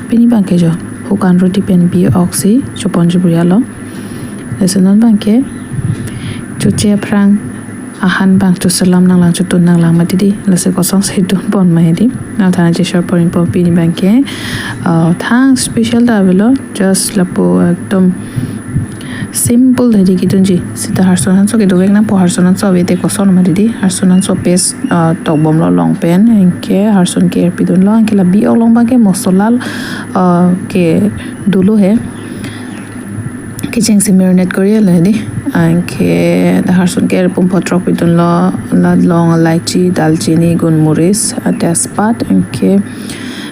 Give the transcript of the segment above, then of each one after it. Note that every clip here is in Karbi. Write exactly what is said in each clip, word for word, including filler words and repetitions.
Pini abangke jo, hukan roti pen bi-ok si chopon chobria lo. Lasi non abangke choche aphrang ahan abang choselam nanglang, chotun nanglang mati di. Lasi kosonsi tunpon ma hedi. Nangthan cheshare pon-ikpo. Pini abangke, uh, thang special ta avelo. Just lapu ekdom simple hedi ketunji. Seta harson hanso kedovek nangpo, harson hanso ave te koson mati di. Harson hanso paste, uh, tokbomlo long pen. Anke harson ke-er pidunlo. Anke la bi-ok along abangke mosola, uh, kedo lo he. Kechengsi marinate kori lo hedi. Anke la harson ke-er pum photrok pidunlo, la long, elaichi, dalchini, gunmuris, ah, tejpat, anke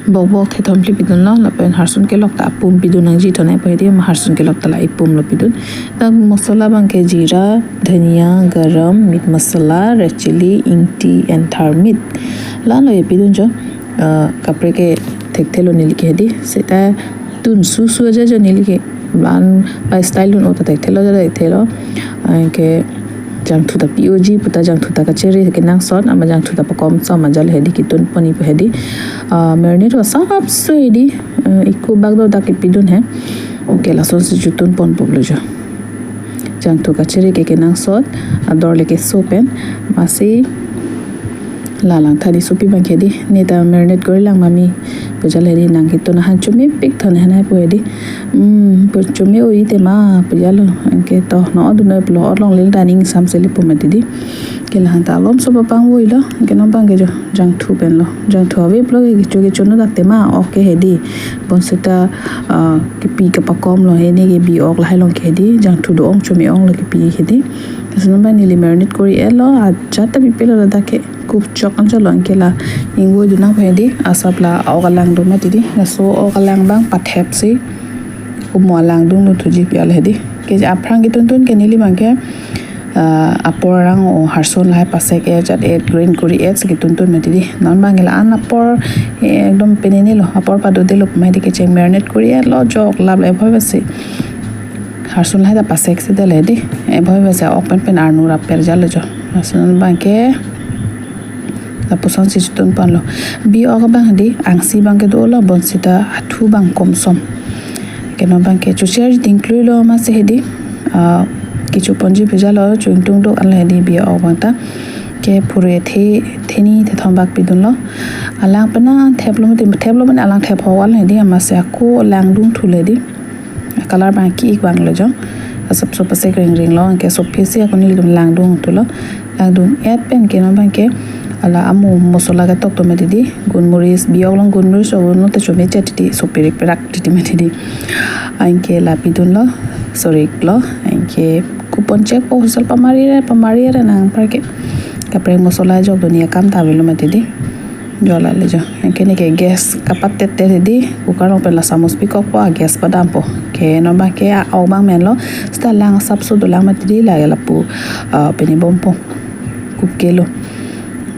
bokbok thethom phli pidunlo, lapen harson kelok ta apum pidun nangji thonai po hedi, ma harson kelok ta la ipum lo pidun. Dak mosola abangke jira, dhania, garam, meat masala, red chilli, ingti, and thar meat. La-an lo e pidun jo. Ah, kaprek ke thekthelo neli ke hedi. Seta tun susu aja jo neli ke. Lan pai style dun-o ta thekthelo ja thekthelo. Anke jangthu ta pi-oji puta jangthu ta kachere kenangsot, ama jangthu ta pakom som aja le hedi ketunpon-ikpo hedi. Ah, marinate asapso hedi. Ah, iko bak do dak kepidun he. Anke lasonsi chotun ponpo lo jo. Jangthu kachere ke kenangsot, ador le keso pen, masi la langthan isopi abangke hedi, ne ta marinate kori lang mami, puja le hedi, nang ketun ahan chomepik thon hanai po hedi. Hmm, pu chome-o-i te ma, puja lo, anke to, no adun noi pulo, or longle ta ning samse le pu mati di. Ke lahan ta alomso papang voilo, anke non abangke jo, jangthu pen lo, jangthu ave pulo ke kecho kecho no dak te ma, ok ke hedi, bonseta, ah, kepi kepakom lo, he ne ke bi-ok lahai along ke hedi, jangthu do-ong chome-ong lo kepi hedi. Lasi non abang neli marinate kori-et lo, ajat ta pipelo ladak ke, kup chok anchot lo anke la ingvoi dun nangpo hedi, asap la ok alang do mati di, laso ok alang abang pathepsi, kumo alang dun dun thuji pi-al hedi. Ke aphrang ketuntun ke neli abangke, ah, apor arang o harson lahai pasek-et, jat-et, grind kori-et si ketuntun mati di. Non abangke la-an apor, eh, ekdom penene lo, apor padodelo pu ma hedi, kecheng marinate kori-et lo jok lap le bhoi basi. Harson lahai ta paseksi dele hedi. E bhoi basi ok pen pen arnu rap per jalo jo. Harson abangke lapusonsi chotun ponlo. Bi-ok abang hedi, angsi abangke dolo, bonseta athu abang komsom. Ke non abangke choche arji dingklui lo masi hedi. Ah, kechoponji puja lo, cho-ingtung do-an le hedi bi-ok abang ta. Ke phure the, theni thethom bak pidunlo. Alang pen theplo mati, theplo mati alang thep ho-an le hedi, amasi ako langdung thu le hedi. Color abang ki-ik vanglo jo. Asapso pasek ringring lo, anke sophi si ako nelitum langdung thulo. Langdung-et pen ke non abangke la amu mosola ketok do mati di. Gunmuris, bi-ok along gunmuris o gun ta chome chet titi, sopirik perak titi mati di. Anke la pidunlo, sorik lo, anke kupon chek po, whistle pamari re, pamari re nang parke. Kaprek mosola jok dunia kam ta avelo mati di. Jo la le jo. Anke ne ke gas kapat tet tet di, cooker along pen la samus pikokpo, a gas padampo. Ke non abangke a-ok abang menlo, seta lang asapso dolang mati di, la lapu, ah, pini bompo. Kup kelo.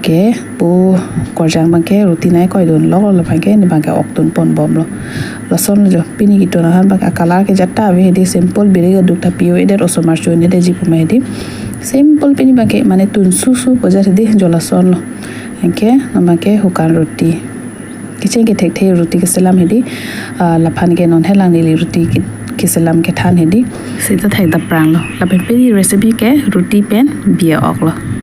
Ke pu korjang abangke roti nai koidunlo, la abangke ne abangke ok tunpon bomlo. Lason lo jo, pini ketun ahan abangke a color ke jat ta ave hedi, simple, birik aduk ta pi-o-edet, osomar cho-un-edetji pu ma hedi. Simple pini abangke, mane tun susu puja hedi, jo lason lo. Anke non abangke hukan roti. Kecheng kethekthe roti keselam hedi. Ah, laphan ke non helang neli roti ke, keselam kethan hedi. Seta thek daprang lo. Lapen pini recipe ke roti pen bi-ok lo.